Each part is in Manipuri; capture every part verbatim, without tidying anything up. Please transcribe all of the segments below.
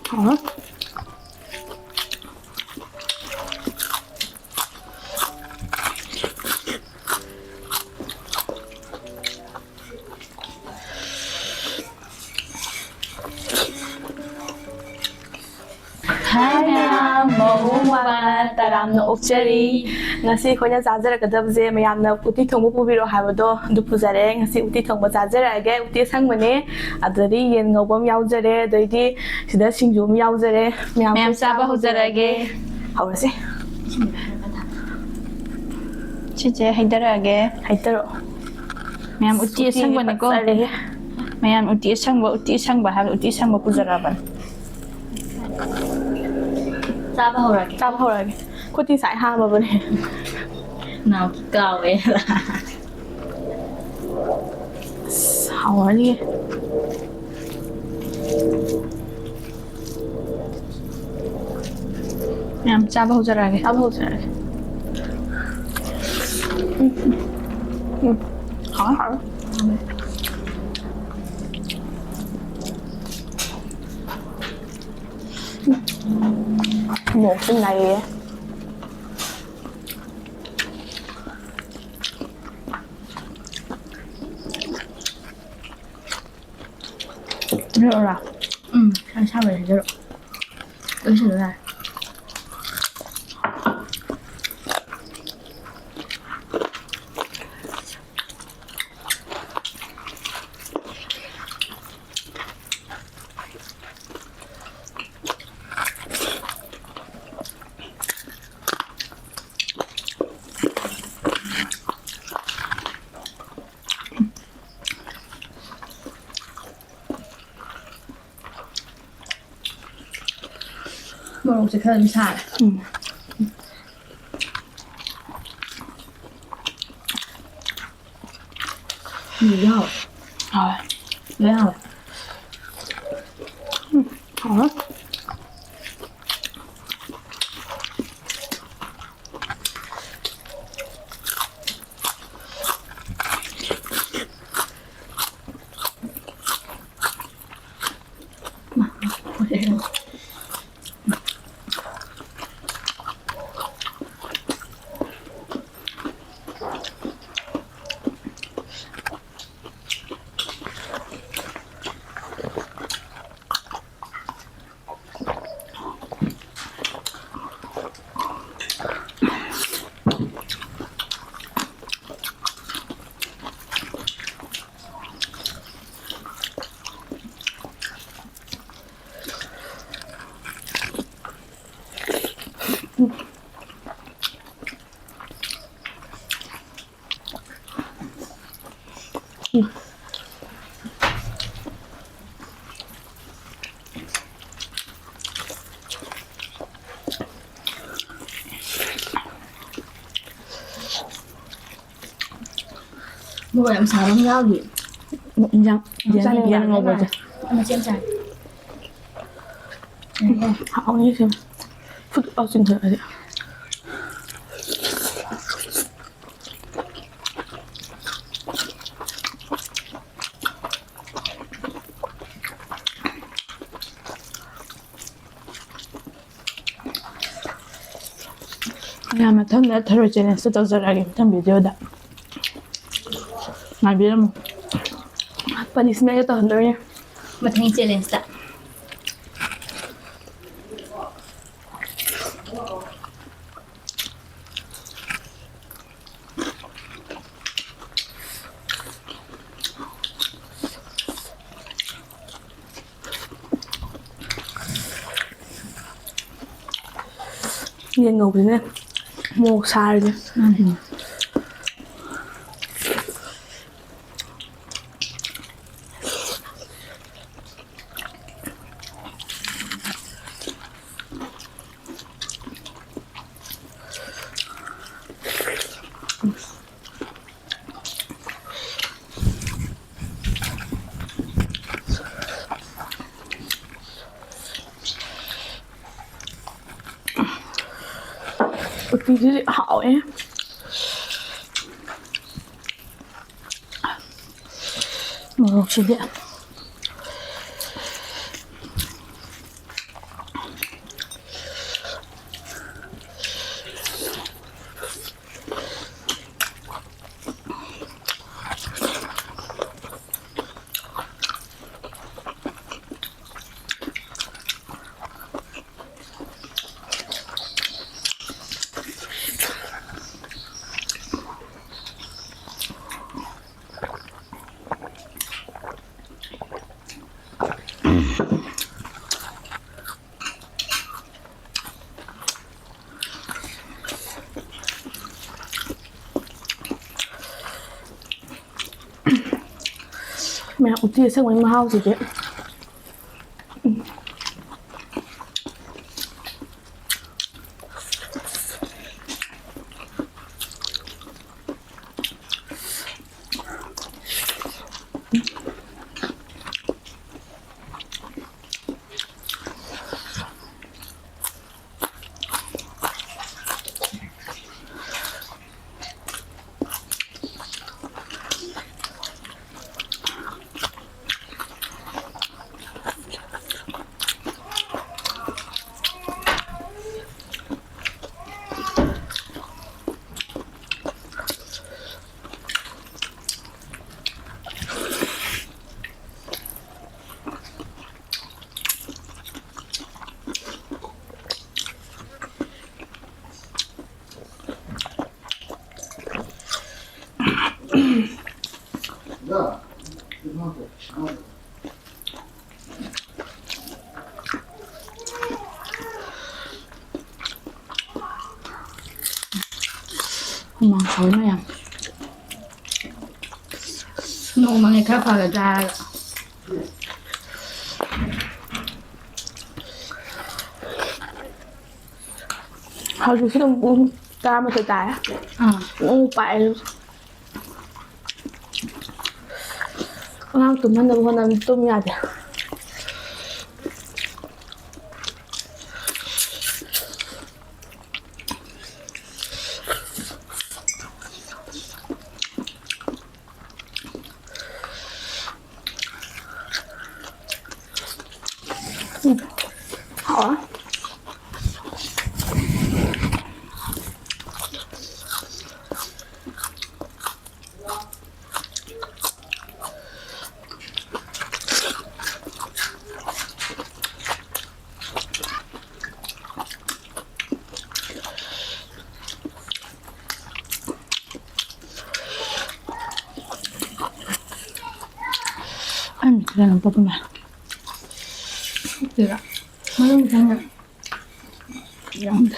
ꯍꯥꯎꯔꯦ꯫ ꯍꯥꯏ ꯃꯌꯥꯝ, ꯃꯧ ꯃꯄꯥꯅ ꯇꯔꯥꯝꯅ ꯑꯣꯛꯆꯔꯤ꯫ ꯉꯁꯤ ꯑꯩꯈꯣꯏꯅ ꯆꯥꯖꯔꯛꯀꯗꯕꯁꯦ, ꯃꯌꯥꯝꯅ ꯎꯇꯤ ꯊꯣꯡꯕ ꯄꯨꯕꯤꯔꯛꯑꯣ ꯍꯥꯏꯕꯗꯣ ꯑꯗꯨ ꯄꯨꯖꯔꯛꯑꯦ꯫ ꯉꯁꯤ ꯎꯇꯤ ꯊꯣꯡꯕ ꯆꯥꯖꯔꯛꯑꯒꯦ꯫ ꯎꯇꯤ ꯑꯁꯪꯕꯅꯦ, ꯑꯗꯨꯗꯒꯤ ꯌꯦꯟ ꯉꯧꯕ ꯑꯃ ꯌꯥꯎꯖꯔꯦ, ꯑꯗꯩꯗꯤ ꯁꯤꯗ ꯁꯤꯡꯖꯨ ꯑꯃ ꯌꯥꯎꯖꯔꯦ꯫ ꯃꯌꯥꯝ ꯃꯌꯥꯝ ꯆꯥꯕ ꯆꯥꯕ ꯍꯧꯖꯔꯛꯑꯒꯦ꯫ ꯍꯧꯖꯔꯛꯑꯒꯦ꯫ ꯍꯧꯔꯁꯦ꯫ ꯁꯤꯁꯦ ꯍꯩꯗꯔꯛꯑꯒꯦ꯫ ꯍꯩꯗꯔꯛꯑꯣ꯫ ꯃꯌꯥꯝ ꯎꯇꯤ ꯎꯇꯤꯁꯦ ꯑꯁꯪꯕꯅꯤꯀꯣ꯫ ꯐꯖꯔꯦꯍꯦ꯫ ꯃꯌꯥꯝ ꯎꯇꯤ ꯑꯁꯪꯕ, ꯎꯇꯤ ꯑꯁꯪꯕ ꯍꯥꯏꯕ ꯎꯇꯤ ꯑꯁꯪꯕ ꯄꯨꯖꯔꯛꯑꯕꯅꯤ꯫ ꯆꯥꯕ ꯍꯧꯔꯒꯦ꯫ ꯆꯥꯕ ꯍꯧꯔꯒꯦ꯫ ꯈꯨꯠꯇꯤ ꯉꯁꯥꯏ ꯍꯥꯝꯃꯕꯅꯦ꯫ ꯅꯥꯎ ꯀꯥꯎꯋꯦ꯫ ꯑꯁ, ꯍꯥꯎꯔꯅꯤ꯫ ꯃꯌꯥꯝ ꯆꯥꯕ ꯍꯧꯖꯔꯛꯑꯒꯦ꯫ ꯆꯥꯕ ꯍꯧꯖꯔꯛꯑꯒꯦ꯫ ꯎꯝ, ꯎꯝ, ꯎꯝ꯫ ꯍꯥꯎꯔꯦ, ꯍꯥꯎꯔꯦ꯫ ꯎꯝ꯫ ꯃꯣꯔꯣꯛꯁꯨ ꯅꯩꯌꯦ꯫ ꯂꯣꯏꯔꯕ? ꯎꯝ, ꯑꯁꯥꯕ ꯂꯩꯖꯔꯣ꯫ ꯂꯣꯏꯁꯤꯜꯂꯨ ꯌꯥꯔꯦ꯫ ꯃꯣꯔꯣꯛꯁꯦ ꯈꯔ ꯑꯗꯨꯝ ꯁꯥꯔꯦ꯫ ꯎꯝ꯫ ꯎꯝ, ꯌꯥꯎ꯫ ꯍꯥꯎꯋꯦ꯫ ꯂꯣꯏ ꯍꯥꯎꯋꯦ꯫ ꯎꯝ, ꯍꯥꯎꯋꯦ꯫ ꯃꯥ, ꯃꯥ, ꯃꯥ꯫ ꯃꯣꯔꯣꯛ ꯌꯥꯝ ꯁꯥꯕ ꯑꯃ ꯌꯥꯎꯔꯤ꯫ ꯏꯟꯖꯥꯡ ꯌꯦꯟ ꯆꯥꯅꯤꯡꯕ ꯌꯦꯟ ꯌꯥꯝ ꯉꯧꯕꯁꯦ꯫ ꯃꯆꯦꯠ ꯃꯆꯥ꯫ ꯍꯥꯎꯅꯤ ꯁꯤꯃ꯫ ꯐꯨꯠ ꯂꯥꯎ ꯆꯤꯡꯊꯔꯗꯤ꯫ ꯃꯌꯥꯝ ꯃꯊꯪꯗ ꯊꯔꯣꯏ challengeꯇꯣ ꯇꯧꯖꯔꯛꯑꯒꯦ ꯃꯊꯪ videoꯗ꯫ ꯉꯥꯏꯕꯤꯔꯝꯃꯨ꯫ Punishmentꯒ ꯇꯧꯍꯟꯗꯣꯏꯅꯦ꯫ ꯃꯊꯪꯒꯤ challengeꯇ꯫ ꯌꯦꯟ ꯉꯧꯕꯁꯤꯅ ꯃꯣꯔꯣꯛ ꯁꯥꯔꯗꯤ꯫ ꯎꯇꯤꯁꯤꯗꯤ ꯍꯥꯎꯋꯦ꯫ ꯃꯣꯔꯣꯛꯁꯤꯗꯤ꯫ ꯎꯇꯤ ꯑꯁꯪꯕꯒꯤ ꯃꯍꯥꯎꯁꯤꯗꯤ꯫ ꯍꯨꯃꯥꯡ ꯁꯧꯋꯤ ꯃꯌꯥꯝ꯫ ꯅꯣꯡ ꯃꯪꯉꯦ ꯈꯔ ꯐꯒꯗ꯭ꯔꯥ ꯍꯥꯏꯔꯒ꯫ ꯍꯧꯖꯤꯛꯁꯨ ꯑꯗꯨꯝ ꯄꯨꯡ ꯇꯔꯥꯃꯥꯊꯣꯏ ꯇꯥꯔꯦ꯫ ꯑꯥ꯫ ꯄꯨꯡ ꯄꯥꯛꯑꯦ꯫ ꯑꯉꯥꯡ ꯇꯨꯝꯍꯟꯅꯕ ꯍꯣꯠꯅꯕꯗ ꯇꯨꯝ ꯌꯥꯗꯦ꯫ ꯎꯝ꯫ ꯍꯥꯎꯋꯦ꯫ ꯑꯩ ꯃꯤꯠꯁꯤꯗ ꯑꯗꯨꯝ ꯄꯛꯄ ꯃꯥꯜꯂꯦ꯫ ꯄꯛꯇꯦꯗ꯫ ꯃꯅꯨꯡ ꯆꯪꯅ ꯌꯥꯝꯗꯦ꯫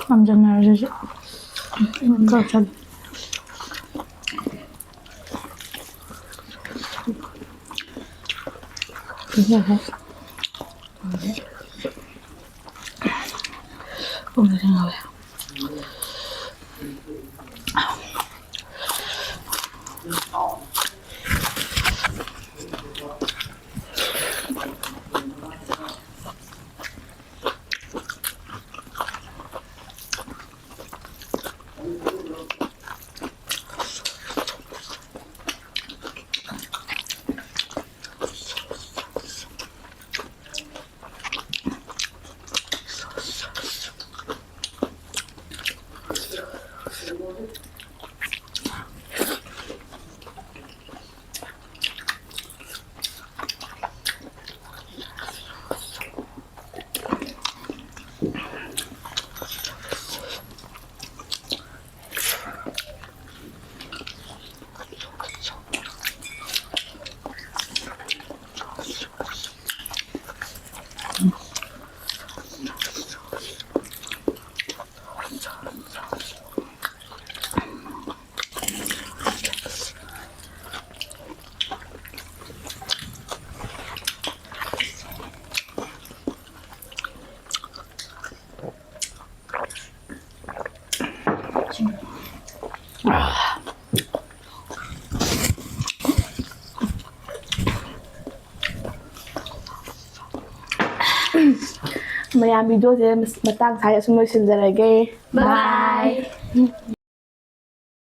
ꯉꯝꯖꯟꯅꯔꯁꯤꯁꯨ꯫ ꯈꯔ ꯆꯠꯂꯦ꯫ ꯄꯨꯡꯁꯦ ꯉꯥꯎꯋꯦ꯫ ꯃꯌꯥꯝ, ꯚꯤꯗꯤꯑꯣꯁꯦ ꯃꯇꯥꯡ ꯁ꯭ꯋꯥꯏꯗ ꯁꯨꯝ ꯂꯣꯏꯁꯤꯟꯖꯔꯒꯦ꯫ Bye.